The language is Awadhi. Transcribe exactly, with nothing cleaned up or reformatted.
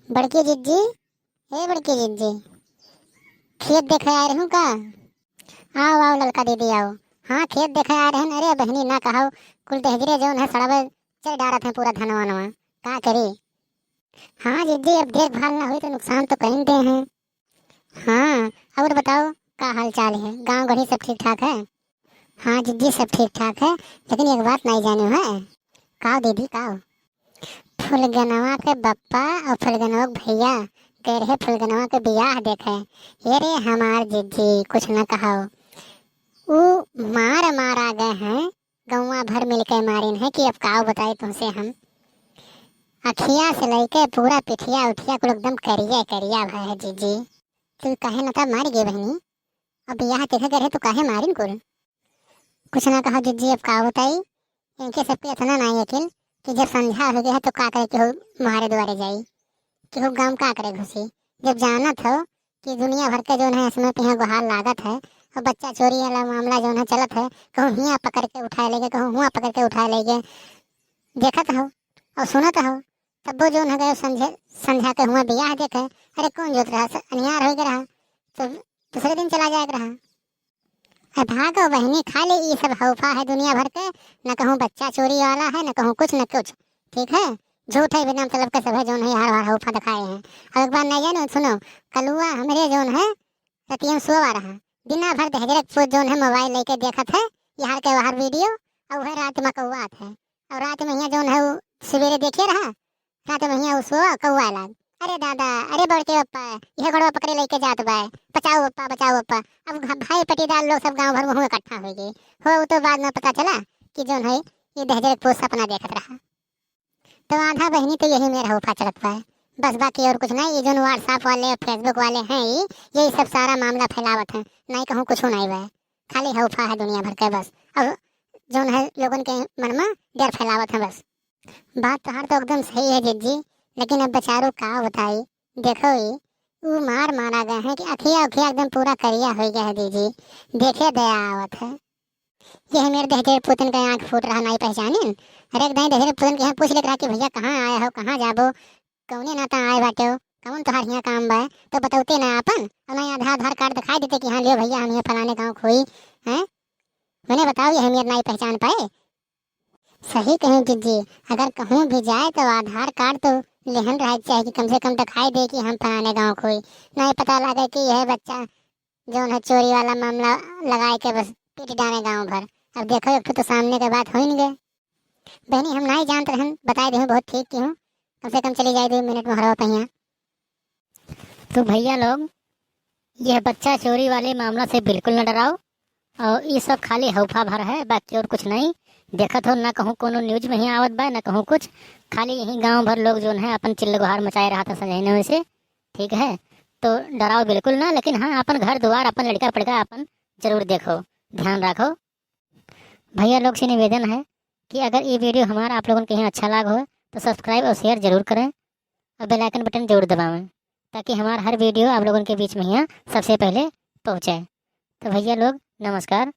बड़की जिज्जी, ए बड़की जिज्जी, खेत देखे आए रहूं का? आओ, आओ ललका दीदी, आओ। हाँ, खेत देखे आए रहन। अरे बहिनी, ना कहो, कुल दहिजरे जौन है सड़वे चर डारत हैं पूरा धनवा वनवा। का करी? हाँ जिज्जी, अब देखभाल ना हुई तो नुकसान तो कहीं दे हैं। हाँ, और बताओ, का हाल चाल है? गाँव गढ़ी सब ठीक ठाक है? हाँ जिज्जी, सब ठीक ठाक है, लेकिन एक बात नहीं जाने है। काव दीदी, काव? फुलगनवा के बप्पा और फुलगनवा के भैया गए रहे फुलगनवा के बियाह देखे। ये रे हमार जिज्जी, कुछ न कहो। ऊ मार मारा गए हैं, गौवा भर मिलके मारिन है कि अब काव बताई तुमसे हम। अखिया से लेके पूरा पिठिया उठिया कुल एकदम करिया करिया भय है जिज्जी। तू कहे न तब मार गए बहनी, अब बियाह देखे गए रहे तो काहे मारिन कुल? कुछ ना कहो जिज्जी, अब का बताई, इनके सबके इतना ना अकिल कि जब संझा हो गया है तो का करे, केहू मारे दुआरे जाई, केहू गाँव का करे घुसी। जब जानत हो कि दुनिया भर के जौन है समय पे यहाँ गुहार लागत है और बच्चा चोरी वाला मामला जौन है चलत है, कहूँ हियाँ पकड़ के उठाए ले गए, कहूँ हुआँ पकड़ के उठाए ले गए, देखत हो और सुनत हो, तब्बो जौन है गए संझे, संझा के हुआँ बियाह देखे। अरे कौन जोत रहा, स-, अनियार हो गया रहा तो दूसरे दिन चला जाए रहा। अरे भागो बहनी, खाली ई सब हौफा है दुनिया भर के, न कहूँ बच्चा चोरी वाला है, न कहूँ कुछ, न कुछ। ठीक है, झूठे बिना मतलब के सब है जौन है हर हर हौफा दिखाए हैं। अब एक बार नहीं जानो, सुनो, कलुआ हमरे जौन है रतिया में सोवा रहा, दिना भर दहिजरे के पूत जौन है मोबाइल लेके देखत है, यहाँ के वहाँ वीडियो, और वह रात में कौआत है, और रात में यहाँ जौन है वो सवेरे देखिए रहा, रात में यहाँ वो सोवा कौआ लाग, अरे दादा, अरे बड़के पप्पा, यह गोड़वा पकड़े लेके जात बा, बचाओ पप्पा, बचाओ पप्पा। अब घ-, भाई पटीदार लोग सब गाँव भर में हुए इकट्ठा हो गए हो, वो तो बाद में पता चला कि जौन है ये दहिजरे के पूत सपना देखत रहा। तो आधा बहनी तो यही मेरा हौफा चलत बा, बस बाकी और कुछ नहीं। ये जौन WhatsApp वाले, Facebook वाले हैं, ये यही सब सारा मामला फैलावत हैं, नहीं कहूँ कुछ नहीं बा, खाली हौफा है दुनिया भर के बस। अब जौन है लोगन के मन में डर फैलावत हैं बस। बात तोहार तो एकदम सही है जिज्जी, लेकिन अब बेचारू का बताई, देखो ई ऊ मार मारा गए हैं कि अखिया उखिया एकदम पूरा करिया हो गया है दीदी, देखे दया आवत है। यह मेरे दहिजरे पूतन का आँख फूट रहा, नहीं पहचानिन। अरे एक दाई दहिजरे पूतन के यहाँ पूछ लेत रहा कि भैया कहाँ आए हो, कहाँ जाबो, कौने नाता आए बाटे हो, कौन तोहार हियाँ काम बा, तो बतौते ना आपन, और ना आधार, आधार कार्ड दिखाई देते कि हाँ लियो भैया हम ये फलाने गाँव खोई हैं। मने बताओ ये अहमियत नहीं पहचान पाए। सही कहीं जिज्जी, अगर कहूँ भी जाए तो आधार कार्ड तो लेहन रहे चाहे कि कम से कम दिखाई दे कि हम फलाने गाँव खोई, नहीं पता लगे कि यह बच्चा जौन है चोरी वाला मामला लगाए के बस पीट डाले गाँव भर। अब देखो एक ठो तो सामने के बात हो ही नहीं गए। बहनी हम नहीं जानत रहन, बताए देहूँ बहुत ठीक की हूँ, कम से कम चली जाए दो मिनट मोहरवा पहिया। तो भैया लोग, यह बच्चा चोरी वाले मामला से बिल्कुल न डराओ, और ये सब खाली हौफा भर है, बाकी और कुछ नहीं। देखत हो ना कहूँ कोनो न्यूज में ही आवत बा, ना कहूँ कुछ, खाली यही गाँव भर लोग जौन है अपन चिल्ला गुहार मचाए रहा था संझा ही में से, ठीक है। तो डराओ बिल्कुल ना, लेकिन हाँ अपन घर दुआर, अपन लड़का पड़का अपन जरूर देखो, ध्यान रखो। भैया लोग से निवेदन है कि अगर ये वीडियो हमारा आप लोगन के यहाँ अच्छा लाग हो तो सब्सक्राइब और शेयर जरूर करें और बेल आइकन बटन जरूर दबावें, ताकि हमारा हर वीडियो आप लोगन के बीच में यहाँ सबसे पहले पहुँचे। तो भैया लोग नमस्कार,